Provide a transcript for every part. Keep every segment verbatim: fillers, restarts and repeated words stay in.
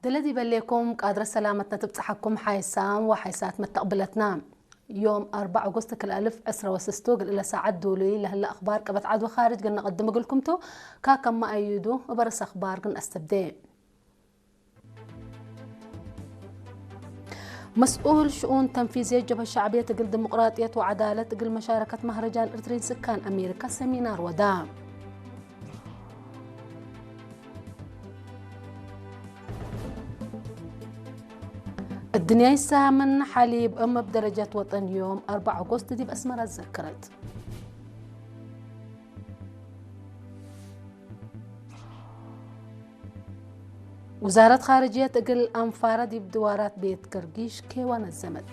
ድለ ዲበሌኩም ቃድረ ሰላመትነ ትብጽሐኩም ሓይሳም ወሓይሳት መተቅብለትና። ዮም አርበዕ ኦጎስት ክል አልፍ ዕስረ ወስስቱ እግል እለ ሳዐት ዱሉይ ለህለ አኽባር ቀበት ዐድ ወኻርጅ እግል ነቀድም እግልኩም ቱ። ካከማ አዩዱ እበ ርእስ አኽባር እግል ነአስተብዴ። መስኡል ሽኡን ተንፊዝየት ጀብሀት ሸዕብየት እግል ዲሞቅራጥየት ወዐዳለት እግል መሻረከት መህረጃን እርትሪን ስካን አሜሪካ ሰሚናር ወዳ። እድንያይ ሳምን ሐሊብ እም እብ ደረጀት ወጠን ዮም አርበዕ ኦጎስት ዲብ አስመረ ዘክረት። ውዛረት ኻርጅየት እግል አንፋረ ዲብ ድዋራት ቤት ገርጊሽ ኬዋ ነዘመት።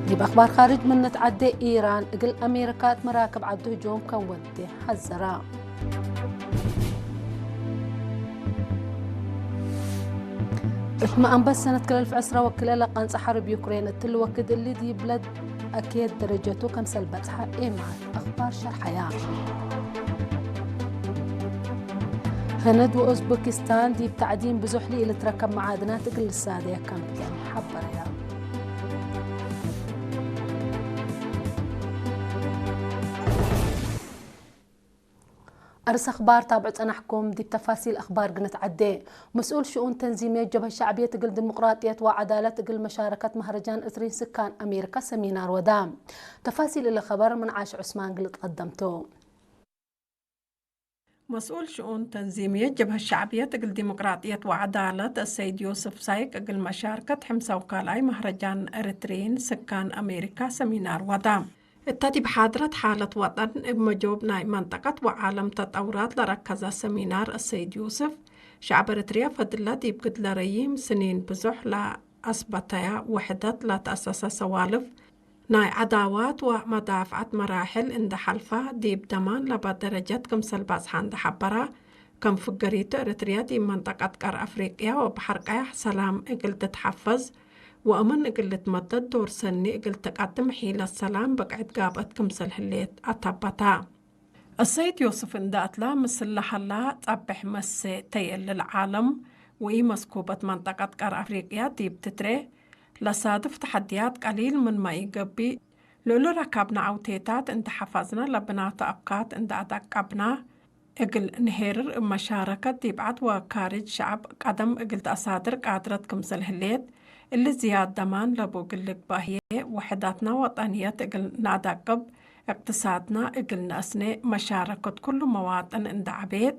ዲብ አኽባር ኻርጅ ምን ንትዐዴ፣ ኢራን እግል አሜሪካ እት መራክብ ዐዱ ህጁም ከም ወዴ ሐዘራ። እት መአንበት ሰነት ክል አልፍ ዕስረ ወክልኤ ለቀንጸ ሐርብ ዩክሬን እትሊ ወክድ እሊ ዲብለ አኬት ደረጀቱ ከምሰል በጽሐ ኤማት አኽባር ሸርሐያ። ህንድ ወኡዝበኪስታን ዲብ ተዕዲን ብዙሕ ለኢልትረከብ መዓድናት እግል ልሳደያ ከምተን ሐበረያ። አርስ አኽባር ታብዑ ጸናሕኩም። ዲብ ተፋሲል አኽባር እግል ንትዐዴ፣ መስኡል ሽኡን ተንዚምየት ጀብሀት ሸዕብየት እግል ዲሞቅራጥየት ወዐዳለት እግል መሻረከት መህረጃን እትሪን ስካን አሜሪካ ሰሚናር ወዳ። ተፋሲል እለ ኸበር ምን ዓሽ ዑስማን እግል ልትቀደም ቱ። መስኡል ሽኡን ተንዚምየት ጀብሀት ሸዕብየት እግል ዲሞቅራጥየት ወዐዳለት አሰይድ ዮስፍ ሳይቅ እግል መሻርከት ሕምሳው ካልኣይ መህረጃን እርትሪን ስካን አሜሪካ ሰሚናር ወዳ። እተ ዲብ ሓድረት ሓለት ወጠን እብ መጆብ ናይ መንጠቀት ወዓለም ተጠውራት ለረከዘ ሰሚናር አሰይድ ዮስፍ፣ ሸዕብ እርትርየ ፈድለ ዲብ ግድለ ረዪም ስኒን ብዙሕ ለአስበተያ ውሕደት ለተአሰሰ ሰዋልፍ፣ ናይ ዐዳዋት ወመዳፍዐት መራሕል እንዴ ሐልፋ፣ ዲብ ደማን ለበ ደረጀት ክምሰል በጽሐ እንዴ ሐበራ፣ ከም ፍገሪቱ እርትርየ ዲብ መንጠቀት ቀር አፍሪቅያ ወበሐር ቀያሕ ሰላም እግል ትትሐፈዝ ወአምን እግል ልትመደድ ዶር ሰኒ እግል ትቀድም ሒለት ሰላም ብቅዕት ጋብአት ክምሰል ህሌት አተበታ። አሰይድ ዮስፍ እንዴ አትላ፣ ምስል ለሀላ ጸብሕ መሴ ተየልል ዓለም ወኢመስኩበት መንጠቀት ቀር አፍሪቅያ ዲብ ትትሬ ለሳድፍ ተሐድያት ቀሊል ምንመ ኢገብእ፣ ለእሉ ረካብነ ዐውቴታት እንዴ ሐፈዝነ ለብናቱ አብካት እንዴ አደቀብነ፣ እግል ንሄርር እብ መሻረከት ዲብ ዐድ ወካርጅ ሸዐብ ቀደም እግል ተአሳድር ቃድረት ክምሰል ህሌት፣ እሊ ዝያድ ደማን ለቡ እግል ልግበእ ህዬ፣ ውሕደትነ ወጠንየት እግል ነአደቅብ፣ እቅትሳድነ እግል ነአስኔ፣ መሻረከት ኩሉ መዋጥን እንዴ ዐቤት፣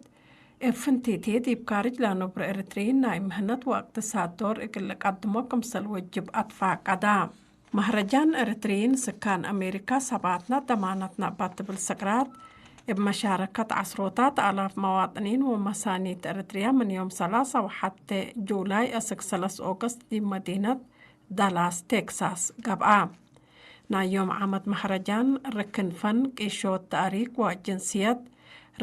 እብ ፍንቲቴ ዲብ ካርጅ ለነብሩ ኤረትርዪን ናይ ምህነት ወእቅትሳድ ዶር እግል ልቀድሞ ክምሰል ወጅብ አትፋቀዳ። መህረጃን ኤረትርዪን ስካን አሜሪካ ሰባትነ ደማነትነ እባ ትብል ስቅራት፣ እብ መሻረከት ዐስሮታት አላፍ መዋጥኒን ወመሳኒት ኤረትርያ ምን ዮም ሰላሳ ወሐቴ ጁላይ አስክ ሰለስ ኦገስት ዲብ መዲነት ዳላስ ቴክሳስ ገብአ። ናይ ዮም ዓመት መህረጃን ርክን ፈን፣ ቂሾት ተእሪክ ወጅንስየት፣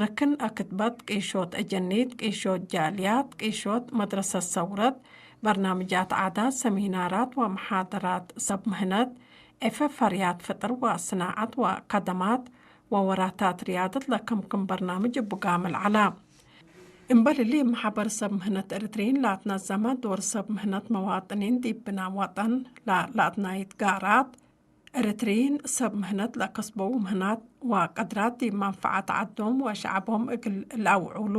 ርክን አክትበት፣ ቂሾት አጀኒት፣ ቂሾት ጃልያት፣ ቂሾት መድረሰት ሰውረት፣ በርናምጃት ዓዳት፣ ሰሚናራት ወመሓደራት ሰብ ምህነት፣ ዕፌ ፈርያት ፍጥር ወስናዐት ወከደማት ወወራታት ርያደት ለክምክም በርናምጅ እቡ ጋምል ዐላ። እምበል እሊ፣ እብ መሕበር ሰብ ምህነት ኤረትርዪን ለአትነዘመ ዶር ሰብ ምህነት መዋጥኒን ዲብ ብናእ ወጠን ለአትናይት ጋራት፣ ኤረትርዪን ሰብ ምህነት ለከስበዉ ምህናት ወቀድራት ዲብ መንፈዐት ዐዶም ወሸዐቦም እግል ለአውዑሉ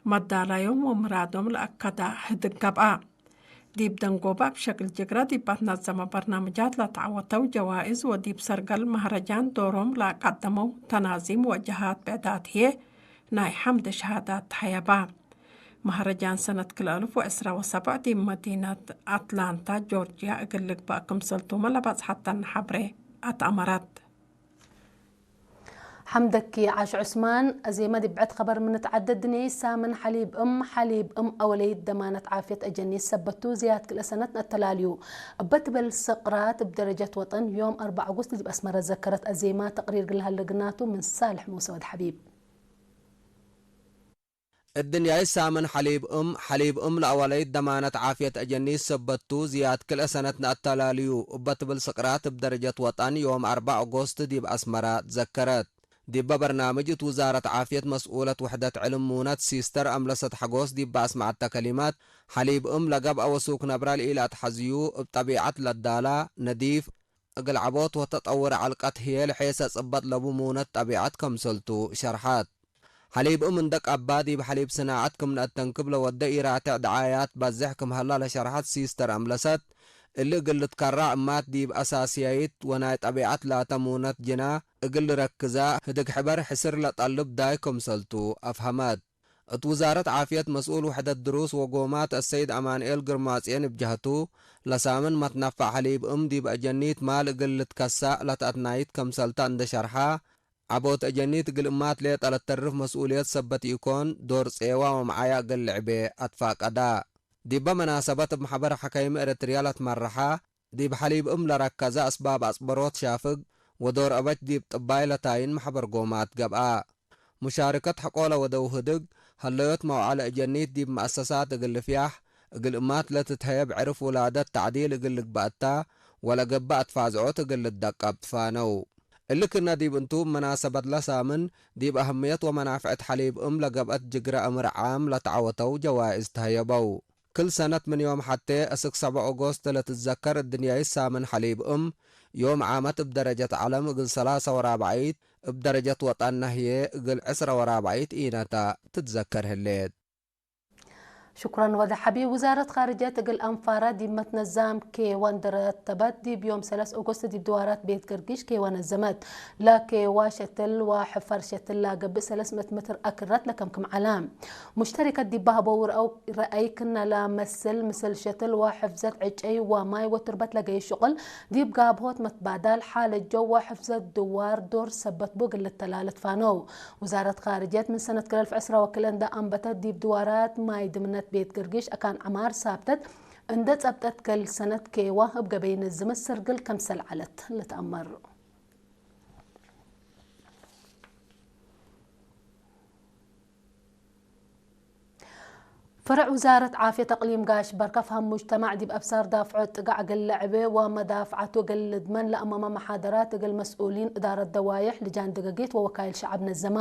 መዳላዮም ወምራዶም ለአከደ ህድግ ገብአ። ዲብ ደንጎበ እብ ሸክል ጅግረ ዲብ አትነዘመ በርናምጃት ለተዐወተው ጀዋይዝ ወዲብ ሰርገል መህረጃን ዶሮም ለቀደመው ተናዚም ወጀሃት ብዕዳት ህዬ ናይ ሐምድ ሸሃዳት ተሀየባ። መህረጃን ሰነት ክልኤ አልፍ ወዕስራ ወሰብዕ ዲብ መዲነት አትላንታ ጆርጅያ እግል ልግበእ ክምሰልቱመ ለበጽሐተነ ሐብሬ አትአመረት። ሐምደኪ ዓሽ ዑስማን። አዜመ ዲብ ብዕድ ኸበር ምን ንትዐደድ፣ ድኔሳ ምን ሐሊብ እም፣ ሐሊብ እም አወለይት ደማነት ዓፍየት አጀኒት ሰበት ቱ፣ ዝያድ ክልኤ ሰነት ነአተላልዩ እበ ትብል ስቅራት እብ ደረጀት ወጠን ዮም አርበዕ ኦጎስት ዲብ አስመረ ዘከረት አዜማ ተቅሪር እግል ለሀለ ግናቱ ምን ሳልሕ ሙሰ ወድ ሐቢብ። እድንያይ ሳምን ሐሊብ እም፣ ሐሊብ እም ለአወለይት ደማነት ዓፍየት አጀኒት ሰበት ቱ፣ ዝያድ ክልኤ ሰነት ነአተላልዩ እበ ትብል ስቅራት እብ ደረጀት ወጠን ዮም አርበዕ ኦጎስት ዲብ አስመረ ትዘከረት። ዲበ በርናምጅ እት ውዛረት ዓፍየት መስኡለት ውሕደት ዕልም ሙነት ሲስተር አምለሰት ሐጎስ ዲበ አስመዐተ ከሊመት፣ ሐሊብ እም ለገብአ ወሱክ ነብረ ለኢለአትሐዝዩ እብ ጠቢዐት ለዳላ፣ ነዲፍ፣ እግል ዐቦት ወተጠውር ዐልቀት ህዬ ለሔሰ ጽበጥ ለቡ ሙነት ጠቢዐት ከምሰልቱ ሸርሐት። ሐሊብ እም እንደ ቀባ ዲብ ሐሊብ ስናዐት ክም ነአተንክብ ለወደ ኢራትዕ ደዓያት በዝሕ ክም ሀላ ለሸርሐት ሲስተር አምለሰት፣ እሊ እግል ልትከራዕ እማት ዲብ አሳስያይት ወናይ ጠቢዐት ላተ ሙነት ጅና እግል ልረክዛ ህድግ ሕበር ሕስር ለጠልብ ዳይ ከምሰልቱ አፍሀመት። እት ውዛረት ዓፍየት መስኡል ውሕደት ድሩስ ወጎማት አሰይድ አማንኤል ግርማጽዮን እብ ጀህቱ፣ ለሳምን መትነፈዕ ሐሊብ እም ዲብ አጀኒት ማል እግል ልትከሰእ ለተአትናይት ከምሰልተ እንደ ሸርሐ፣ ዐቦት አጀኒት እግል እማት ሌጠ ለተርፍ መስኡልየት ሰበት ኢኮን፣ ዶር ጼዋ ወመዓያ እግል ልዕቤ አትፋቀዳ። ዲበ መናሰበት እብ መሕበር ሐካይም ኤረትርያ ለትመረሐ፣ ዲብ ሐሊብ እም ለረከዘ አስባብ አጽበሮት ሻፍግ ወዶር አበች ዲብ ጥባይ ለታይን መሕበር ጎማት ገብአ። ሙሻርከት ሐቆለ ወደው ህድግ፣ ሀለዮት መውዓለ እጀኒት ዲብ መአሰሳት እግል ልፍያሕ፣ እግል እማት ለትትሀየብ ዕርፍ ውላደት ተዕዲል እግል ልግበአታ ወለገብአ ትፋዝዖት እግል ልትደቀብ ትፋነው። እሊ ክነ ዲብ እንቱ፣ እብ መናሰበት ለሳምን ዲብ አህምየት ወመናፍዐት ሐሊብ እም ለገብአት ጅግረ እምር ዓም ለተዐወተው ጀዋይዝ ተሀየበው። ክል ሰነት ምን ዮም ሐቴ አስክ ሰብዕ ኦጎስት ለትትዘከር እድንያይት ሳምን ሐሊብ እም፣ ዮም ዓመት እብ ደረጀት ዐለም እግል ሰላሰ ወራብዓይት፣ እብ ደረጀት ወጠንነ ህዬ እግል ዕስረ ወራብዓይት ኢነተ ትትዘከር ህሌት። ሽኩረን ወደ ሐቢብ። ውዛረት ካርጅየት እግል አንፋረ ዲብ መትነዛም ኬወ እንዴ ረተበት፣ ዲብ ዮም ሰለስ ኦጎስት ዲብ ድዋራት ቤት ገርጊሽ ኬወ ነዘመት። ለኬወ ሸትል ወሕፈር ሸትል ለገብእ ሰለስ ምእት ምትር አክረት ለከምክም ዐለ። ሙሽተሪከት ዲብ በሀበው ረአይ ክነ ለመስል፣ ምስል ሸትል ወሕፍዘት ዕጨይ ወማይ ወቱርበት ለገይስ ሽቁል፣ ዲብ ጋብሆት መትባዳል፣ ሓለት ጀው ወሕፍዘት ድዋር ዶር ሰበት ቡ እግል ልተላለት ፋነው። ውዛረት ካርጅየት ምን ሰነት ክል አልፍ ዕስረ ወክልኤ እንደ አንበተት፣ ዲብ ድዋራት ማይ ድምነት ቤት ግርጊሽ አካን ዐማር ሳብተት እንደ ጸብጠት፣ ክል ሰነት ኬወ እብ ገበይ ነዝመት ሰርግል ከምሰል ዐለት ልትአመር። ፍርዕ ውዛረት ዓፍየት አቅሊም ጋሽ በርከ ፈሀም ሙጅተማዕ ዲብ አብሳር ዳፍዖት ጥጋዕ እግል ለዕቤ ወመዳፍዓቱ እግል ልድመን ለአመመ መሓደራት እግል መስኡሊን እዳረት ደዋይሕ፣ ልጃን ደገጌት ወወካይል ሸዐብ ነዘመ።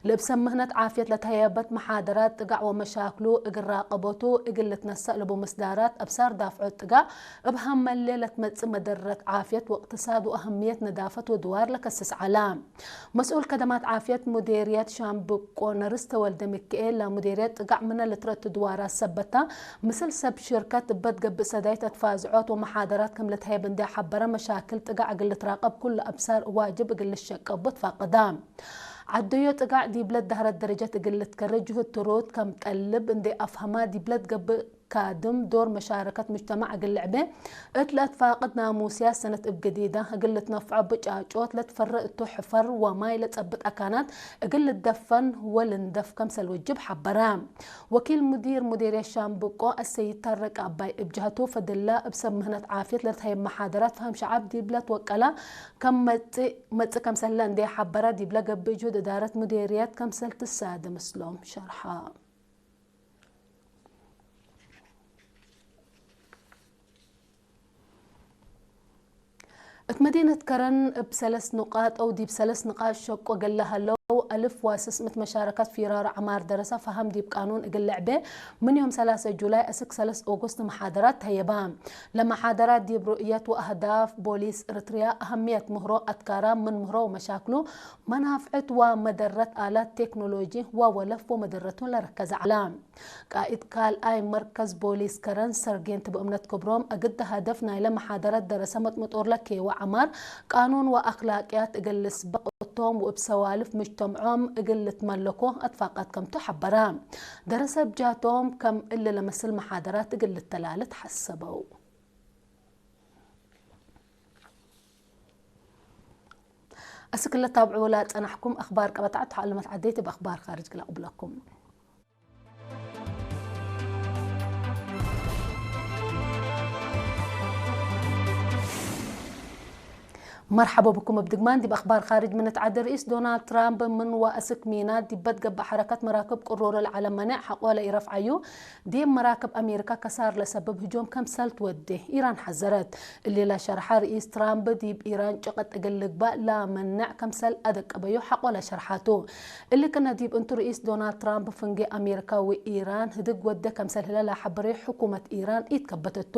ለእብ ሰብ ምህነት ዓፍየት ለተሀየበት መሓደራት ጥጋዕ ወመሻክሉ እግል ራቀቦቱ እግል ልትነሰእ ለቡ ምስዳራት አብሳር ዳፍዖት ጥጋዕ እብ ሀመሌ ለትመጽእ መደረት ዓፍየት ወእቅትሳድ ወአህምየት ነዳፈት ወድዋር ለከስስ ዐለ። መስኡል ከደማት ዓፍየት ሙዴርየት ሻምብቆ ነርስ ተወልደ ምክኤል፣ ለሙዴርየት ጥጋዕ ምነ ልትረቱ ድዋራት ሰበታ፣ ምስል ሰብ ሽርከት እበ ትገብእ ሰዳይት አትፋዝዖት ወመሓደራት ክም ልትሀየብ እንዴ ሐበረ፣ መሻክል ጥጋዕ እግል ልትራቀብ ኩሉ አብሳር ዋጅብ እግል ልሸቀቦ ትፋቀዳ። ዐደዮ ጥጋዕ ዲብለ ዳህረት ደረጀት እግል ልትከረ ጅሁድ ትሩት ከም ጠልብ እንዴ አፍሀማ፣ ዲብለ ትገብእ ካድም ዶር መሻረከት ሙጅተማዕ እግል ልዕቤ እት ለአትፋቅድ ናሙስያት ሰነት እብ ገዲዳ እግል ልትነፍዖ ብጫጮት ለትፈረ እቱ ሕፈር ወማይ ለጸብጥ አካናት እግል ልትደፈን ወልንደፍ ከምሰል ወጅብ ሐበረ። ወኪል ሙዲር ሙዴርየት ሻምብቆ አሰይድ ታረቅ አባይ እብ ጀህቱ ፈድለ እብ ሰብ ምህነት ዓፍየት ለልትሀየብ መሓደራት ፈሀም ሸዐብ ዲብ ለትወቀላ ከም መጽእ መጽእ ከምሰለ እንዴ ሐበረ ዲብ ለገብእ ጅሁድ እዳረት ሙዴርየት ከምሰል ትሳደ ምስሎም ሸርሐ። እት መዲነት ከረን እብ ሰለስ ንቃጥ አው ዲብ ሰለስ ንቃጥ ሸቁ እግል ለሀለው አልፍ ወስስ ምእት መሻረከት ፊራር ዐማር ደረሰ ፈሀም ዲብ ቃኑን እግል ልዕቤ ምን ዮም ሰላሰ ጁላይ እስክ ሰለስ ኦጎስት መሓደራት ተሀየባ። ለመሓደራት ዲብ ሩእየት ወአህዳፍ ቦሊስ እርትርያ፣ አህምየት ምህሮ አትካራ ምን ምህሮ ወመሻክሉ፣ መናፍዕት ወመደረት አላት ቴክኖሎጂ ወወለፍ ወመደረቱን ለረከዘ ዐለ። ቃኢድ ካልኣይ መርከዝ ቦሊስ ከረን ሰርጌንት ብእምነት ክብሮም፣ እግል ሀደፍ ናይለ መሓደረት ደረሰ መጥመጦር ለኬወ ዐማር፣ ቃኑን ወአክላቅያት እግል ልስበቅ እቶም ወእብ ሰዋልፍ ምጅተምዖም እግል ልትመለኮ አትፋቃት ከምቱ ሐበረ። ደረሰ ብጃቶም ከም እሊ ለመስል መሓደራት እግል ልተላለት ሐሰበው። አስክ ለታብዑ ለጸናሕኩም አኽባር ቀበጣዕት ተዓልመት ዐደይት እብ አኽባር ካርጅ ክላቅብለኩም። መርሐቦ ብኩም እብ ድግማን። ዲብ አክባር ካርጅ ምን ንትዓደ፣ ርኢስ ዶናልድ ትራምፕ ምን ወአስክ ሚናት ዲብ በትገብእ ሐረከት መራክብ ቅሩር ለዐለ መኔዕ ሐቆ ለኢረፍዓዩ፣ ዲብ መራክብ አሜሪካ ከሳር ለሰብብ ህጁም ከምሰል ትወዴ ኢራን ሐዘረት። እሊ ለሸርሐ ርኢስ ትራምፕ፣ ዲብ ኢራን ጭቀት እግል ልግባእ ለመነዕ ከምሰል አደቀበዩ ሐቆ ለሸርሐቱ። እሊ ክነ ዲብ እንቱ፣ ርኢስ ዶናልድ ትራምፕ ፍንጌ አሜሪካ ወኢራን ህድግ ወዴ ከምሰል ህለ ለሐበረዩ ሕኩመት ኢራን ኢትከበተቱ።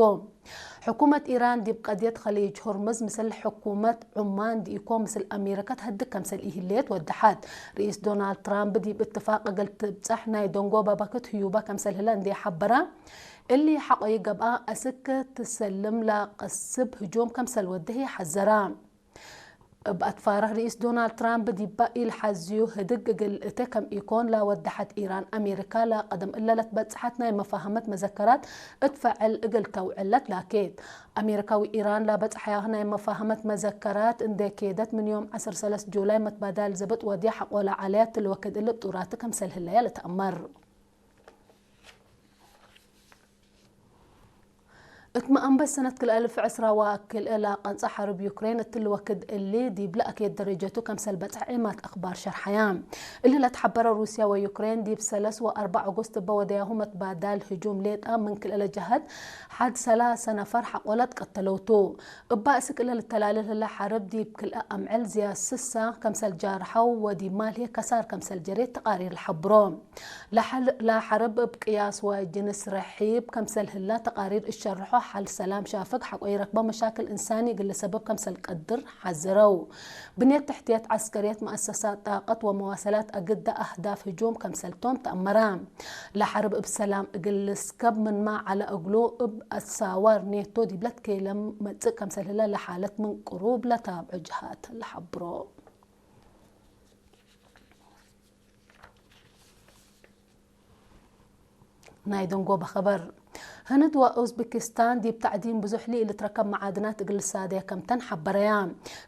ሕኩመት ኢራን ዲብ ቀድየት ከሊጅ ሆርሙዝ ምስል ሕኩመት ዑማን ዲኢኮ ምስል አሜሪካ ተሀድግ ከምሰል ኢህሌት ወደሐት። ርኢስ ዶናልድ ትራምፕ ዲብ እትፋቅ እግል ትብጸሕ ናይ ደንጎበ በክት ህዩበ ከምሰል ህለ እንዴ ሐበረ፣ እሊ ሐቆ ይገብአ፣ አስክ ትሰልም ለቀስብ ህጁም ከምሰል ወዴ ህይ ሐዘረ። እብ አትፋረህ ርኢስ ዶናልድ ትራምፕ ዲበ ኢልሐዝዩ ህድግ እግል እተ ከም ኢኮን ለወደሐት ኢራን፣ አሜሪካ ለቀደም እለ ለትበጽሐት ናይ መፋህመት መዘከራት እት ፈዕል እግል ተውዕለት ላኬት። አሜሪካ ወኢራን ለበጽሐያህ ናይ መፋህመት መዘከራት እንዴ ኬደት፣ ምን ዮም ዐስር ሰለስ ጁላይ መትባዳል ዘብጥ ወድያ ሐቆ ለዐለያት ትልወክድ እሊ ጡራት ከምሰል ህለያ ልትአመር። እት መአንበት ሰነት ክልኤ እልፍ ዕስራ ወክልኤ ለቀንጸ ሐርብ ዩክሬን እትሊ ወክድ እሊ ዲብ ለአኬት ደረጀቱ ከምሰል በጽሐ ዔማት አክባር ሸርሐያ። እሊ ለትሐበረ ሩስያ ወዩክሬን ዲብ ሰለስ ወአርበዕ ኦጎስት እበ ወደያሁ መትባዳል ህጁም ሌጣ ምን ክልኤ ለጀሀት ሐድ ሰላሰ ነፈር ሐቆ ለትቀተለው ቱ። እበ አስክ እለ ልተላልል ህለ ሐርብ ዲብ ክልኤ አምዕል ዝያድ ስሳ ከምሰል ጃርሐው ወዲብ ማል ህዬ ከሳር ከምሰል ጀሬት ተቃሪር ለሐብሮ። ለሐል-፣ ለሐርብ እብ ቅያስ ወጅንስ ረሒብ ከምሰል ህለ ተቃሪር እሸርሖ፣ ሐል ሰላም ሻፍግ ሐቆ ኢረክበ፣ መሻክል እንሳኒ እግል ልሰብብ ከምሰል ቀድር ሐዝረው። ብንየት ተሕትየት ዐስከርየት፣ መአሰሳት ጣቀት ወመዋሰላት አግደ አህዳፍ ህጁም ከምሰል ቶም ተአመረ። ለሐርብ እብ ሰላም እግል ልስከብ ምንመ ዐለ እግሉ፣ እብ አሳዋር ኔቶ ዲብለ ትኬለም መጽእ ከምሰል ህለ ለሓለት ምን ቅሩብ ለታብዖ ጀሃት ለሐብሮ። ናይ ደንጎበ ኸበር። ህንድ ወኡዝቤኪስታን ዲብ ተዕዲን ብዙሕ ለኢልትረከብ መዓድናት እግል ልሳደየ ከምተን ሐበረያ።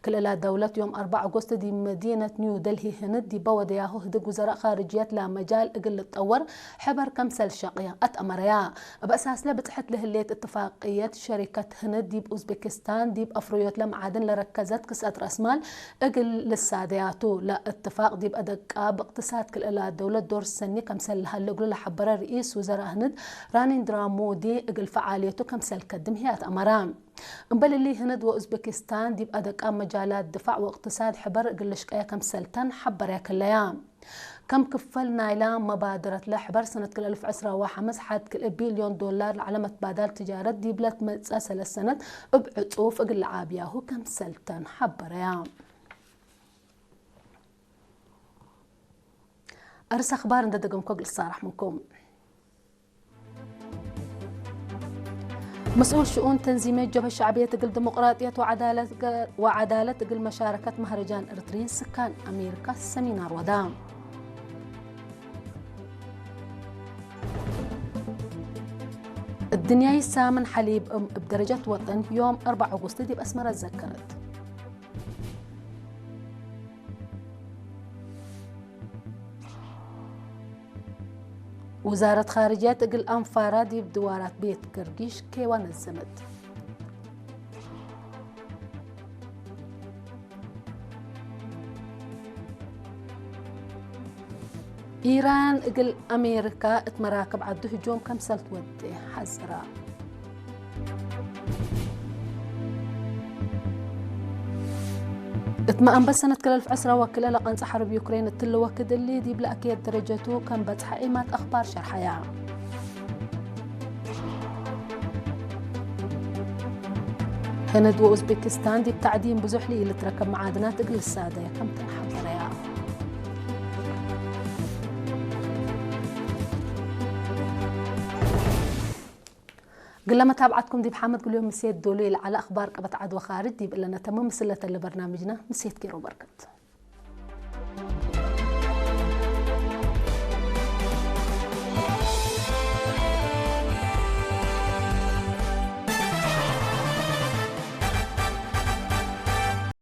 ክልኤላ ደውለት ዮም አርበዕ ኦጎስት ዲብ መዲነት ኒው ደልሂ ህንድ ዲበ ወደያሁ ህድግ ውዘራእ ካርጅየት ለመጃል እግል ልጠወር ሕበር ከምሰል ሸቅየ አትአመረያ። እብ አሳስለ ብጽሐት ለህሌት እትፋቅየት ሸሪከት ህንድ ዲብ ኡዝቤኪስታን ዲብ አፍሩዮት ለመዓድን ለረከዘት ክስአት ረአስማል እግል ልሳደያቱ። ለእትፋቅ ዲብ አደቃብ እቅትሳድ ክልኤላ ደውለት ዶር ሰኒ ከምሰል ለሀለ እግሉ ለሐበረ ርኢስ ውዘራእ ህንድ ራኒንድራ ሞዲ፣ እግል ፈዓልየቱ ከምሰል ከድም ህይ አትአመረ። እምበል እሊ፣ ህንድ ወኡዝቤኪስታን ዲብ አደቃብ መጃላት ድፋዕ ወእቅትሳድ ሕበር እግል ልሽቀየ ከምሰልተን ሐበረ ክለያ። ከም ክፈል ናይላ መባደረት ለሕበር ሰነት ክልኤ እልፍ ዕስራ ወሐምስ ሐድ ክልኤ ቢልዮን ዶላር ለዐለ መትባዳል ትጃረት ዲብለ ትመጽአ ሰለስ ሰነት እብ ዕጹፍ እግል ለዓብያሁ ከምሰልተን ሐበረያ። አርስ አክባር እንደ ደገምኮ እግል እሳረሕ ምንኩም። መስኡል ሽኡን ተንዚመት ጀብሀት ሸዕብየት እግል ዲሞቅራጥየት ወዐዳለት ገ-፣ ወዐዳለት እግል መሻረከት መህረጃን እርትርዪን ስካን አሜሪካ ሰሚናር ወዳ። እድንያይ ሳምን ሐሊብ እም እብ ደረጀት ወጠን ዮም አርበዕ ኦጎስት ዲብ አስመረ ዘከረት። ውዛረት ካርጅየት እግል አንፋራ ዲብ ድዋራት ቤት ገርጊሽ ኬዋ ነዘመት። ኢራን እግል አሜሪካ እት መራክብ ዐዱ ህጁም ከምሰል ትወዴ ሐዝራ። እት መአንበት ሰነት ክልኤ እልፍ ዕስራ ወክልኤ ለቀንጸ ሐርብ ዩክሬን እትሊ ወክድ እሊ ዲብ ለአኬት ደረጀቱ ከም በጽሐ ዒማት አክባር ሸርሐያ። ህንድ ወኡዝቤኪስታን ዲብ ተዕዲን ብዙሕ ለኢልትረከብ መዓድናት እግል ልሳደየ ከምተን ሐበረያ። እግል ለመታብዓትኩም ዲብ ሓመድ ግሉዮም ምሴት ዶሉ ለዐለ አክባር ቀበት ዐድ ወካርጅ ዲብ እለ ነተምም። ምስለተ ለበርናምጅነ ምሴት ኬሮ በርገት።